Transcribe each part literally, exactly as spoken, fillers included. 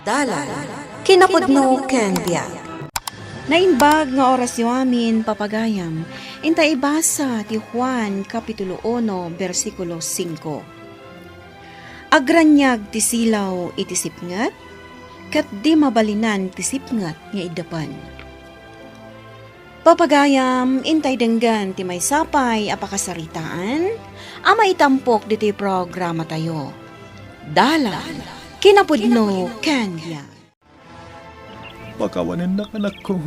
Dalan, kinapudno ken biag. Naimbag nga orasyo amin, papagayam. Inta ibasa ti Juan, Kapitulo uno, bersikulo singko. Agraniag ti silaw iti sipnget, ket di mabalinan ti sipnget nga iddepen. Papagayam, intay denggen ti maysa pay a pakasaritaan a maitampok ditoy programatayo. Dalan, kinapudno ken biag. Pakawanennak, anakko.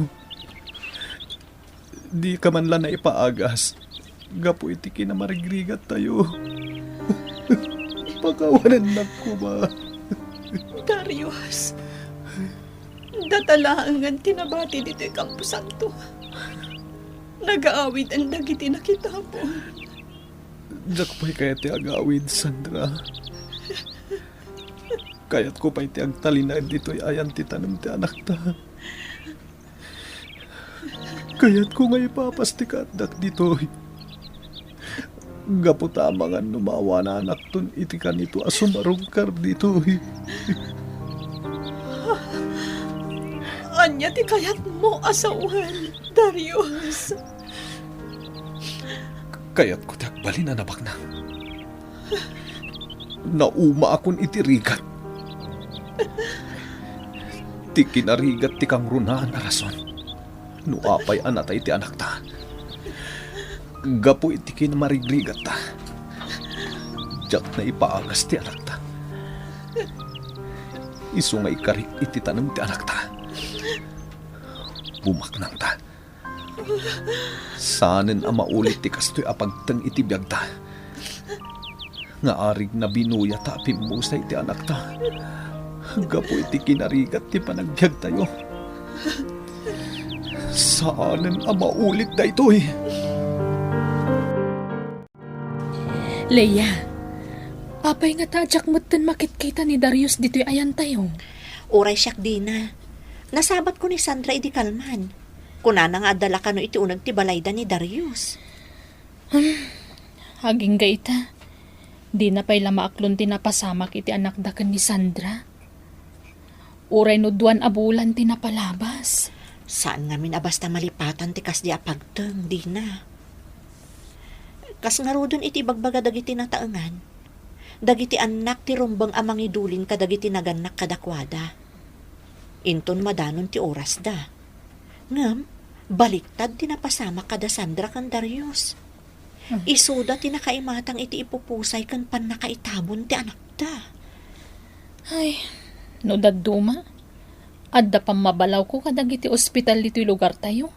Dika man la naipaagas gapu iti kinamarigrigattayo. Pakawanennak koma. Darius, data laengen ti nabati ditoy kamposanto. Nagaawiden dagiti nakitabon. Diak pay kayat ti agawid, Sandra. Kayatko pay ti agtalinaed ditoy ayan ti tanem ti anakta. Kayatko nga ipapas ti kaatdak ditoy. Gapu ta amangan no maawananakton iti kanito a sumarungkar ditoy. Ania ti kayatmo a sawen, Darius? Kayatko ti agbalin a nabaknang. Naumaakon iti rigat. Ti kinarigat ti kangrunaan a rason no apay a natay ti anakta. Gapu iti kinamarigrigatta, diak naipaagas ti anakta. Isu nga ikarik iti tanem ti anakta. Bumaknangta. Saanen a maulit ti kastoy a pagteng iti biagta. Nga arigna binuyata a pimmusay ti anakta. Gapu iti kinarigat ti panagbiagtayo. Saanen a maulit daytoy. Leia, apay ngata a diak metten makitkita ni Darius ditoy ayantayo? Uray siak dina. Nasabatko ni Sandra idi kalman. Kunana nga adda la kano iti uneg ti balayda ni Darius. Hmm, agingga ita. Dina pay la maaklon ti napasamak iti anakda ken ni Sandra. Uray no duan a bulan ti napalabas. Saan ngamin a basta malipatan ti kasdi a pagteng, dina. Kas ngaruden iti ibagbaga dagiti nataengan, dagiti annak ti rumbeng a mangidulin kadagiti nagannak kadakuada. Inton madanon ti orasda. Ngem, baliktad ti napasamak kada Sandra ken Darius. Hmm. Isuda ti nakaimatang iti ipupusay ken pannakaitabon ti anakda. Ay, no dadduma, adda pammabalawko kadagiti ospital ditoy lugartayo.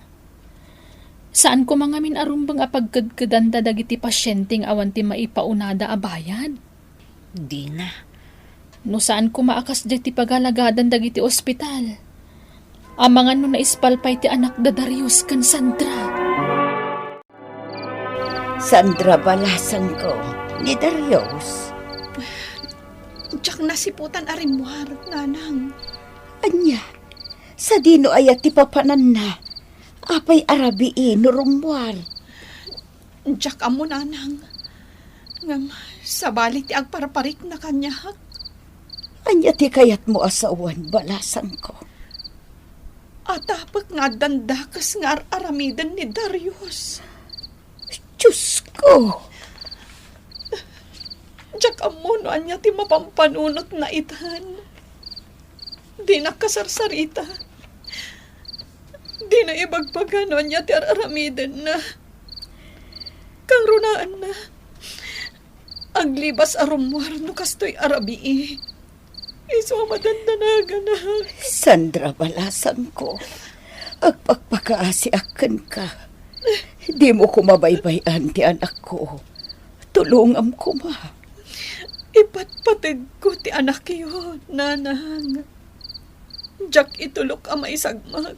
Saan koma ngamin a rumbeng a pagkedkedanda dagiti pasiente nga awan ti maipaunada a bayad. Dina. No saan koma a kasdiay ti pagalagadan dagiti ospital, amangan no naispal pay ti anakda Darius ken Sandra. Sandra, balasangko, ni Darius. Diak nasiputan a rimmuar, nanang. Ania? Sadino aya ti papananna? Apay a rabii no rummuar? Diak ammo, nanang. Ngem sabali ti agparparikna kaniak. Ania ti kayatmo a sawen, balasangko? Atapek nga addan dakes nga ar-aramiden ni Darius. Diosko! Diak ammo no ania ti mapampanunotna itan. Dina kasarsarita. Dina ibagbaga no ania ti ar-aramidenna. Kangrunaanna, aglibas a rummuar no kastoy a rabii. Isu a madandanaganak. Sandra, balasangko, agpakpakaasiak kenka. Dimo koma baybay-an ti anakko. Tulongam koma. Ipatpategko ti anakyo, nanang. Diak itulok a maisagmak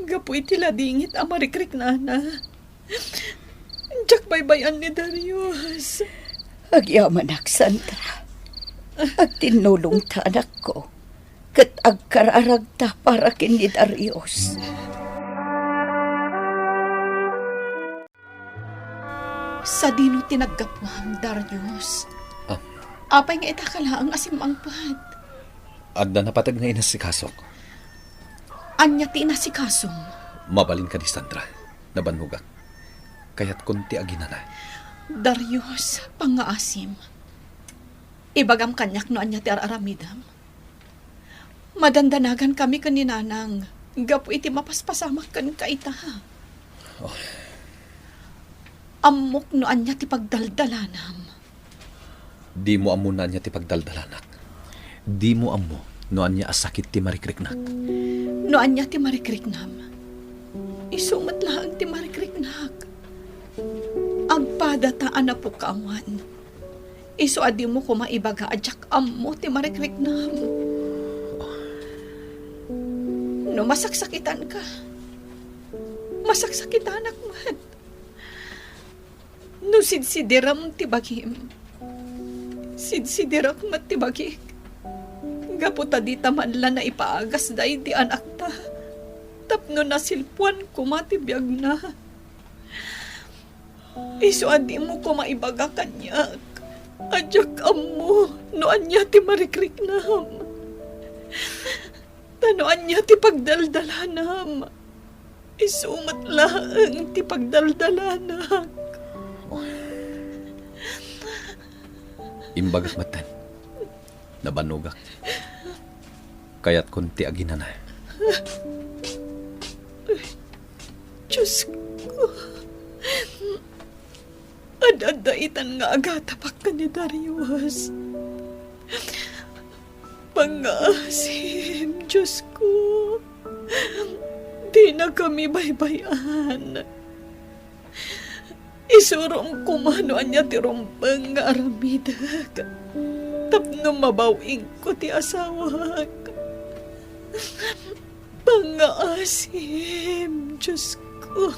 gapu iti ladingit a marikriknana. Diak baybay-an ni Darius. Agyamanak, Sandra. Agtinnulongta, anakko, ket agkararagta para ken ni Darius. Sadino ti naggapuam, Darius? Ah. Apay nga ita ka laeng a simmangpet? Adda napateg nga inasikasok. Ania ti inasikasom? Mabalin kadi, Sandra. Nabannogak. Kayatkon ti aginana. Darius, pangngaasim. Ibagam kaniak no ania ti ar-aramidem. Madandanagan kami ken ni Nanang gapu iti mapaspasamak kenka ita. Oh. Ammok no ania ti pagdaldalanam. Dimo ammo no ania ti pagdaldalanak. Dimo ammo no ania a sakit ti marikriknak. No ania ti marikriknam, isu met laeng ti marikriknak. Agpada ta a napukawan. Isu a dimo koma ibaga a diak ammo ti marikriknam. No masaksakitanka, masaksakitanak met. No sidsidirem ti bagim, sidsidirak met ti bagik. Gapu ta dita man la naipaagasda iti anakta, tapno nasilpuan koma ti biagna. Isu a dimo koma ibaga kaniak a diak ammo no ania ti marikriknam. Ta no ania ti pagdaldalanam, isu met laeng ti pagdaldalanak. Imbagak metten. Nabannogak. Kayatkon ti aginana. Diosko. Ad-adda itan nga agatapak ken ni Darius. Pangngaasim, Diosko. Dinakami baybay-an. Isurom koma no ania ti rumbeng nga aramidek tapno mabaw-ingko ti asawak. Pangngaasim, Diosko.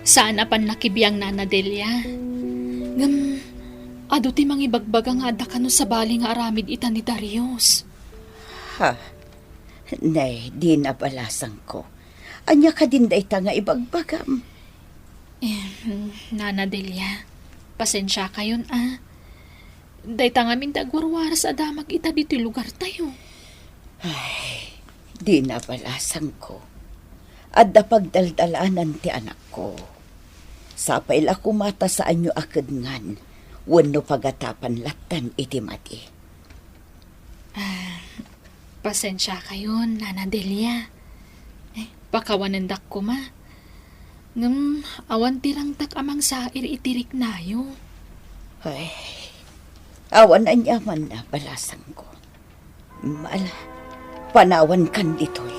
Saan a pannakibiang, Nana Delia. Ngem, adu ti mangibagbaga nga adda kano sabali nga aramid ita ni Darius. Ha? Nay, Dina, balasangko. Ania kadin dayta nga ibagbagam? Eh, Nana Delia, pasensiakayon, a. Dayta ngamin ti agwarwaras a damag ita ditoy lugartayo. Ay, Dina, balasangko. Adda pagdaldalanan ti anakko. Sapay la koma ta saanyo a kedngan wenno pagatapan lattan iti madi. Ah, pasensiakayon, Nana Delia. Eh, pakawanendak koma. Ngem awan ti rangtak a mangsair iti riknayo. Ay, awan aniamanna, balasangko. Ala, panawankan ditoy.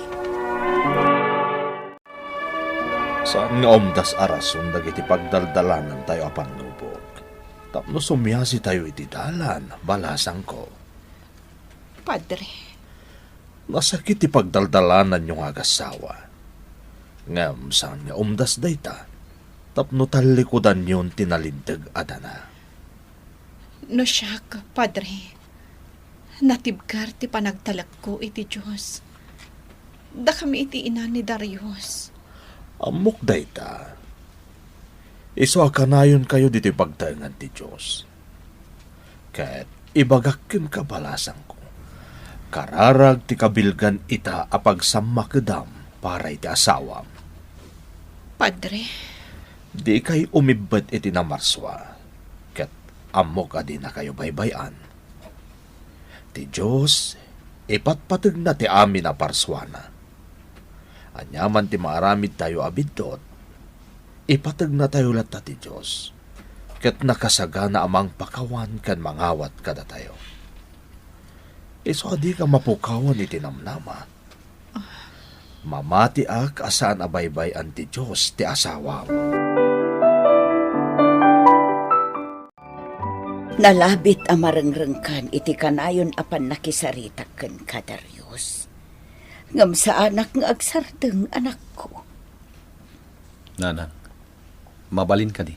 Saan nga umdas a rason dagiti pagdaldalanantayo a pannubog tapno sumiasitayo iti dalan, balasangko. Padre. Nasakit ti pagdaldalananyo nga agassawa. Ngem saan nga umdas dayta tapno tallikudanyon ti nalinteg a dana. No siak, Padre, natibker ti panagtalekko iti Dios. Dakami iti ina ni Darius. Ammok dayta. Isu a kanayonkayo ditoy pagtaengan ti Dios. Ket ibagak kenka, balasangko, kararag ti kabilgan ita a pagsammakedam para iti asawam. Padre. Dikay umibbet iti namarsua, ket ammok a dinakayo baybay-an. Ti Dios, ipatpategna ti amin a parsuana. Aniaman ti maaramidtayo a biddut, ipategnatayo latta ti Dios, ket nakasagana a mangpakawan ken mangawat kadatayo. Isu a dika mapukawan iti namnama. Mamatiak a saan a baybay-an ti Dios ti asawam. Nalabit a marengrengkan iti kanayon a pannakisaritak kenka, Darius. Ngem saanak nga agsardeng, anakko. Nanang, mabalin kadi?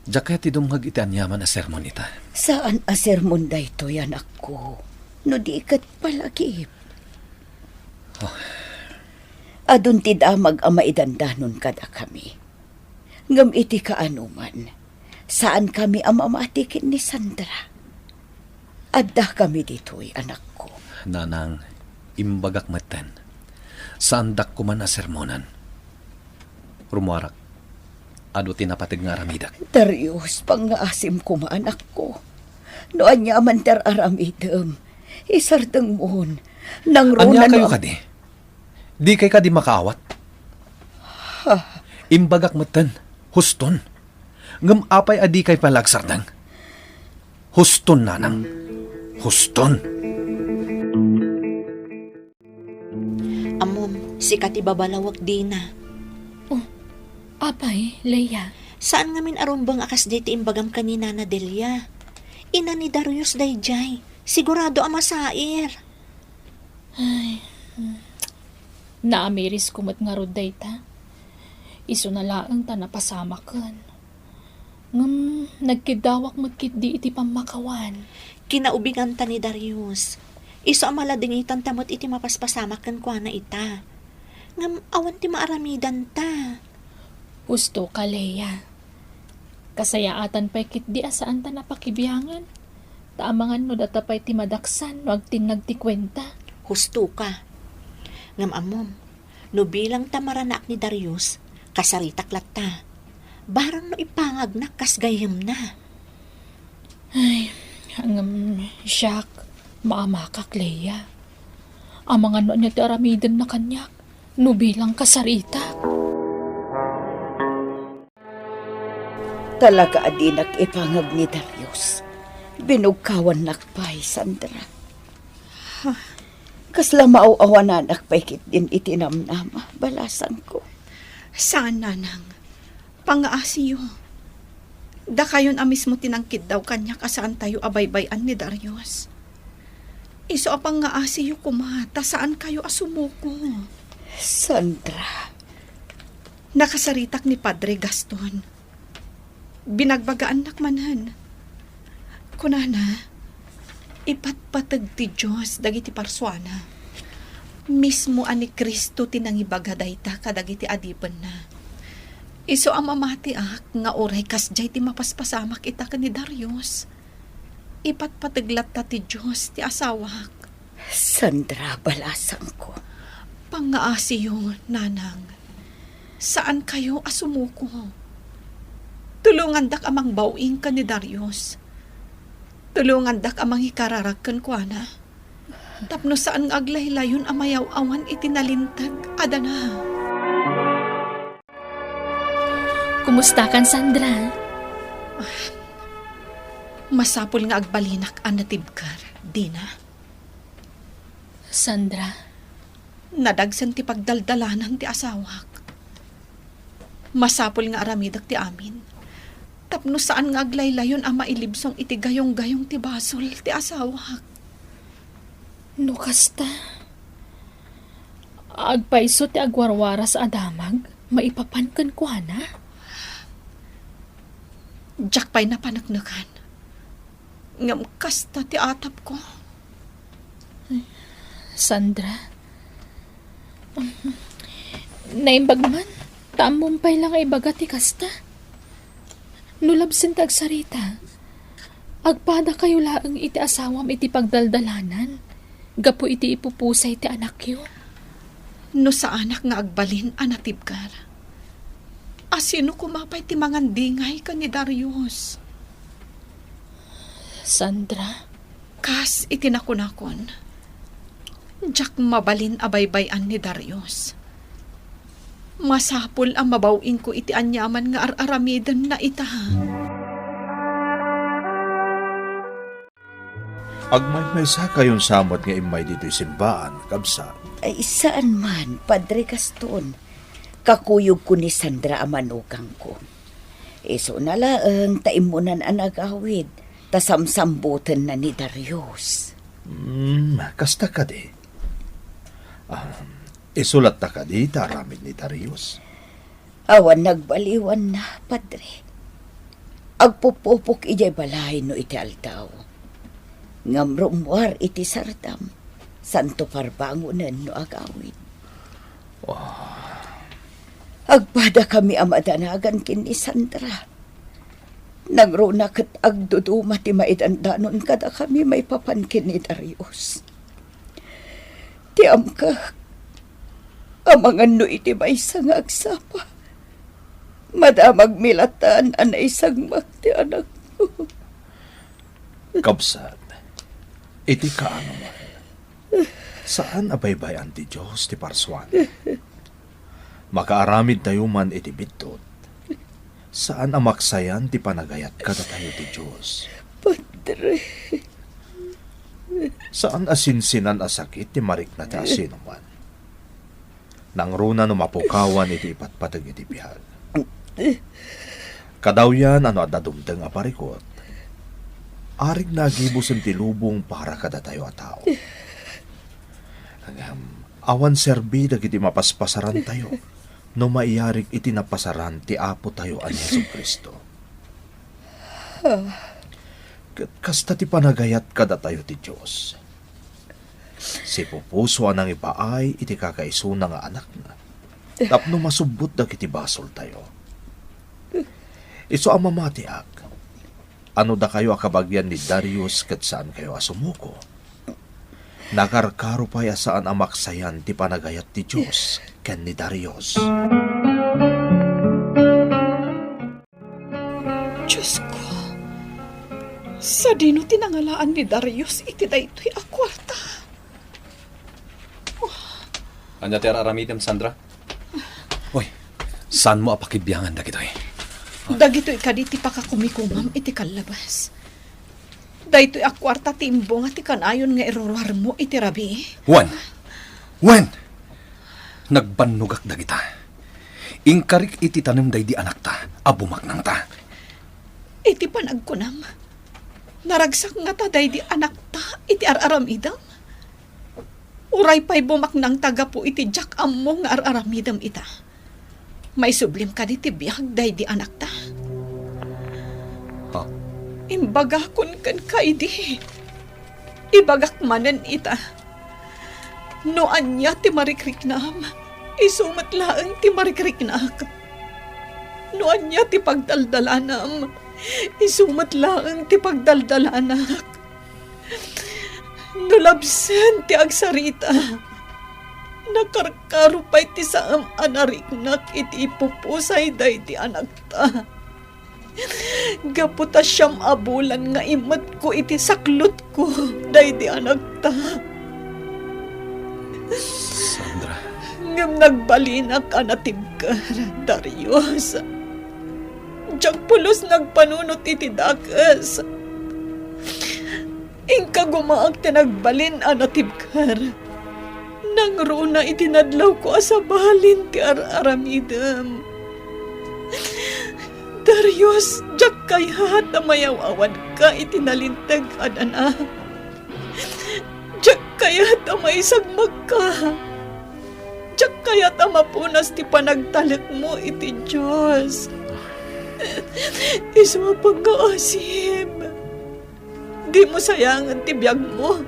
Diak kayat ti dumngeg iti aniaman a sermon ita. Saan a sermon daytoy, anakko, no di ket palagip. Oh. Adun ti damag a maidandanon kadakami. Ngem iti kaanoman, Saankami a mamati ken ni Sandra. Addakami ditoy, anakko. Nanang, imbagak metten. Saandak koman a sermonen. Rummuarak. Adu ti napateg nga aramidek. Darius, pangngaasim koma, anakko. No aniaman ti ar-aramidem, isardengmon. Nangruna. Ania kayo no kadi? Dikay kadi makaawat? Ha? Imbagak metten, huston. Ngem apay a dikay pay la agsardeng? Huston, nanang. Huston. Ammom, sika ti babalawek, Dina. Oh, apay, Leia? Saan ngamin a rumbeng a kasdiay ti imbagam ken ni Nana Delia. Ina ni Darius daydiay. Sigurado a masair. Ay, hmm. Naamirisko met ngarud dayta. Isuna laeng ta napasamaken. Ngem nagkiddawak met ketdi iti pammakawan. Kinaubinganta ni Darius. Isu a maladingitanta met iti mapaspasamak kenkuana ita. Ngem awan ti maaramidanta. Husto ka, Leia. Kasayaatan pay ketdi a saanta napakibiangan. Ta amangan no data pay ti madaksan no agtinnag ti kuenta. Husto ka. Ngem ammom, no bilang ta maranaak ni Darius, kasaritak latta. Barang no ipangagnak kas gayyemna. Ay, ngem siak, maamakak, Leia. Amangan no ania ti aramidenna kaniak, no bilang kasaritak. Talaga a dinak ipangag ni Darius. Binugkawannak pay, Sandra. Kasla maaw-awananak pay ketdin iti namnama, balasangko. Saan, nanang. Pangngaasiyo. Dakayon a mismo ti nangkiddaw kaniak a saantayo a baybay-an ni Darius. Isu a pangngaasiyo koma, ta saankayo a sumuko. Sandra. Nakasaritak ni Padre Gaston. Binagbagaannak manen. Kunana, ipatpateg ti Dios dagiti parsuana. Mismo a ni Cristo ti nangibaga dayta kadagiti adipenna. Isu a mamatiak nga uray kasdiay ti mapaspasamak ita ken ni Darius, ipatpateg latta ti Dios ti asawak. Sandra, balasangko. Pangngaasiyo, nanang. Saankayo a sumuko. Tulongandak a mangbaw-ing ken ni Darius. Tulongandak a mangikararag kenkuana. Tapno saan nga aglaylayon a mayaw-awan iti nalinteg a dana. Kumustakan, Sandra? Masapul nga agbalinak a natibker, Dina. Sandra? Nadagsen ti pagdaldalanan ti asawak. Masapul nga aramidek ti amin. Tapno saan nga aglaylayon a mailibsong iti gayong-gayong ti basol ti asawak. No kasta, agpayso ti agwarwaras a damag maipapan kenkuana? Diak pay napaneknekan. Ngem kasta ti atapko. Ay, Sandra, naimbag man, ta ammom pay la nga ibaga ti kasta. No labsen ti agsarita, agpadakayo laeng iti asawam iti pagdaldalanan gapu iti ipupusay ti anakyo. No saanak nga agbalin a natibker, a sino koma pay ti mangandingay ken ni Darius? Sandra? Kas iti nakunakon, diak mabalin a baybay-an ni Darius. Masapul a mabaw-ingko iti aniaman nga ar-aramidenna ita. Agmaymaysakayon sa met nga immay ditoy simbaan, kabsat. Ay, saan man, Padre Gaston. Kakuyogko ni Sandra a manugangko. Isuna laeng ta immunan a nagawid, ta samsambutenna ni Darius. Hmm, kasta kadi. Ah, isu latta kadi ta aramid ni Darius? Awan nagbaliwanna, Padre. Agpupupok idiay balay no iti aldaw. Ngem rummuar iti sardam, santo parbangonen no agawid. Ah. Agpadakami a madanagan ken ni Sandra. Nangruna ket agduduma ti maidandanon kadakami maipapan ken ni Darius. Ti amkak, amangan no iti maysa nga agsapa, madamagmi latta a naisagmak ti anakko. Kabsat, iti kaano man, saan a baybay-an ti Dios ti parsuan. Makaaramidtayo man iti biddut, saan a maksayan ti panagayat kadatayo ti Dios. Padre. Saan a sinsinan a sakit ti marikna ti asinoman. Nangruna no mapukawan iti ipatpateg iti biag. Kadawyan a no adda dumteng a parikut, arigna a gibusen ti lubong para kadatayo a tao. Ngem awan serbi dagiti mapaspasarantayo no maiyarig iti napasaran ti Apotayo a ni Jesu-Cristo. Ket kasta ti panagayat kadatayo ti Dios. Sipupuso a nangibaay iti kakaisuna nga anakna, tapno masubbot dagiti basoltayo. Isu a mamatiak, ano dakayo a kabagian ni Darius ket saankayo a sumuko? Nakarkaro pay a saan a maksayan ti panagayat ti Dios ken ni Darius. Diosko, sadino ti nangalaan ni Darius iti daytoy a kuarta? Ania ti ar-aramidem, Sandra? Uy, saanmo a pakibiangan dagitoy? Dagitoy kadi ti pakakumikomam iti kallabas. Daytoy a kuarta ti imbunga ti kanayon nga iruruarmo iti rabii. Wen! Wen! Nagbannogak dagita. Inkarik iti tanem daydi anakta a bumaknangta. Iti panagkunam, naragsak ngata daydi anakta iti ar-aramidem? Uray pay bumaknangta gapu iti diak ammo nga ar-aramidem ita. Maisublim kadi ti biag daydi anakta? Ha? Imbagakon kenka idi. Ibagak manen ita. No ania ti marikriknam, isu met laeng ti marikriknak. No ania ti pagdaldalanam, isu met laeng ti pagdaldalanak. No labsen ti agsarita, nakarkaro pay ti saem a nariknak iti ipupusay daydi anakta. Gapu ta siam a bulan nga imetko iti saklotko daydi anakta. Sandra. Ngem nagbalinak a natibker, Darius. Diak pulos nagpanunot iti dakes. Inka gumaak ti nagbalin a natibker. Nangruna iti nadlawko a sabalin ti ar-aramidem. Darius, diak kayat a mayaw-awanka iti nalinteg a dana. Diak kayat a maisagmakka. Diak kayat a mapunas ti panagtalekmo iti Dios. Isu a pangngaasim. Dimo sayangen ti biagmo.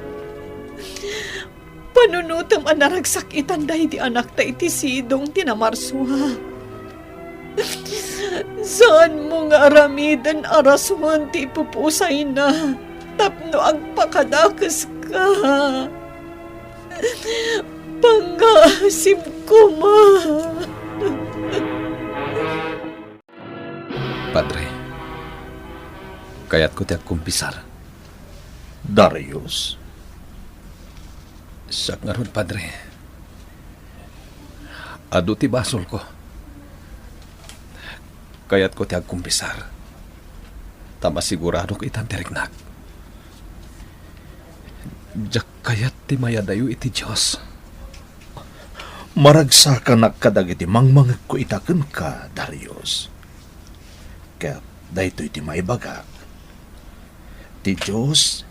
Panunotem a naragsak itan daydi anakta iti sidong ti namarsua. Saanmo nga aramiden a rason ti ipupusayna tapno agpakadakeska. Pangngaasim koma. Padre, kayatko ti agkumpisar. Darius. Siak ngarud, Padre. Adu ti basolko. Kayatko ti agkumpisar. Ta masiguradok itan ti riknak. Diak kayat ti mayadayo iti Dios. Maragsakanak kadagiti mangmangegko ita kenka, Darius. Ket daytoy ti maibagak. Ti Dios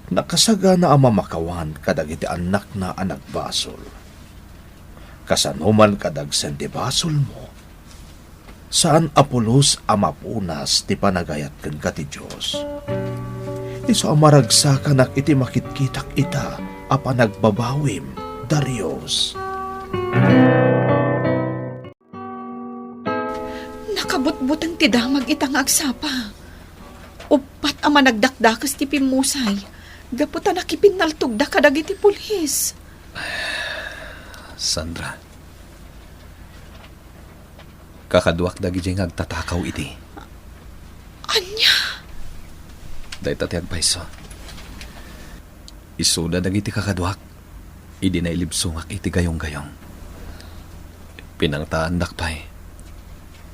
nakasagana a mamakawan kadagiti annakna a nagbasol. Kasano man kadagsen ti basolmo, saan a pulos a mapunas ti panagayat kenka ti Dios. Isu a maragsakanak iti makitkitak ita a panagbabawim, Darius. Nakabutbuteng ti damag ita nga agsapa. Mayat a managdakdakes ti pimmusay gapu ta nakipinnaltogda kadagiti pulis. Sandra, kakaduak dagiti nga agtatakaw idi. Ania? Dayta ti agpayso. Isuda dagiti kakaduak idi nailibsongak iti gayonggayong. Pinangtaandak pay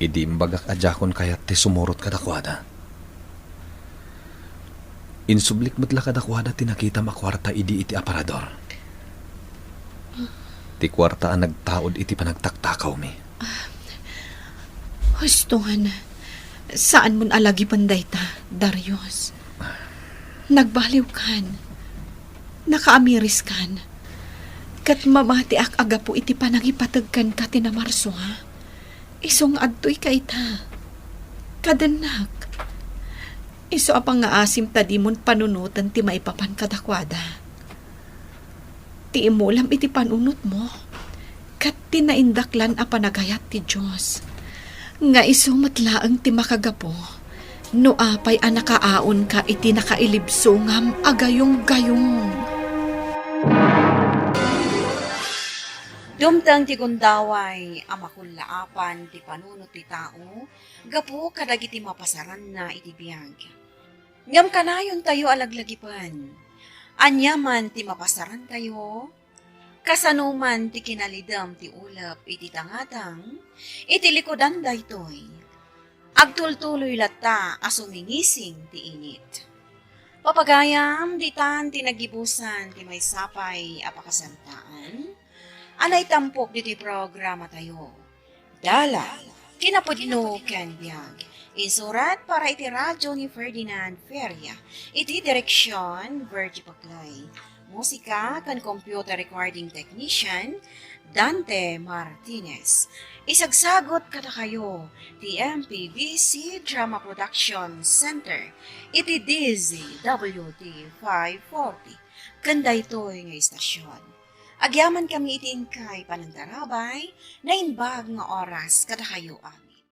idi imbagak a diakon kayat ti sumurot kadakuada. Insublik met la kadakuada ti nakitam a kuarta idi iti aparador. Ti kuarta a nagtaud iti panagtaktakawmi. Huston, saanmon a lagipen dayta, Darius. Nagbaliwkan. Nakaamiriskan. Ket mamatiak a gapu iti panangipateg kenka ti namarsua. Isu nga adtoyka ita. Kadennak. Isu a pangngaasim ta dimon panunoten ti maipapan kadakuada. Ti imulam iti panunotmo, ket ti naindaklan a panagayat ti Dios, nga isu met laeng ti makagapu no apay a nakaaonka iti nakailibsongam a gayonggayong. Dumteng ti gundaway a makullaapan ti panunot ti tao gapu kadagiti mapasaranna iti biag. Ngem kanayontayo a laglagipen. Ania man ti mapasarantayo, kasano man ti kinalidem ti ulep iti tangatang, iti likudan daytoy, agtultuloy latta a sumingising ti init. Papagayam, ditan ti nagibusan ti maysa pay a pakasaritaan a naitampok ditoy programatayo. Dala, kinapudno ken biag. Insurat para iti radyo ni Ferdinand Feria. Iti direksyon, Virgie Paclay. Musika ken computer recording technician, Dante Martinez. Isagsagot kadakayo ti M P B C Drama Production Center iti D Z W T five forty. Ken daytoy nga istasyon. Agyamankami iti inkay panangtarabay, naimbag nga oras kadakayo amin.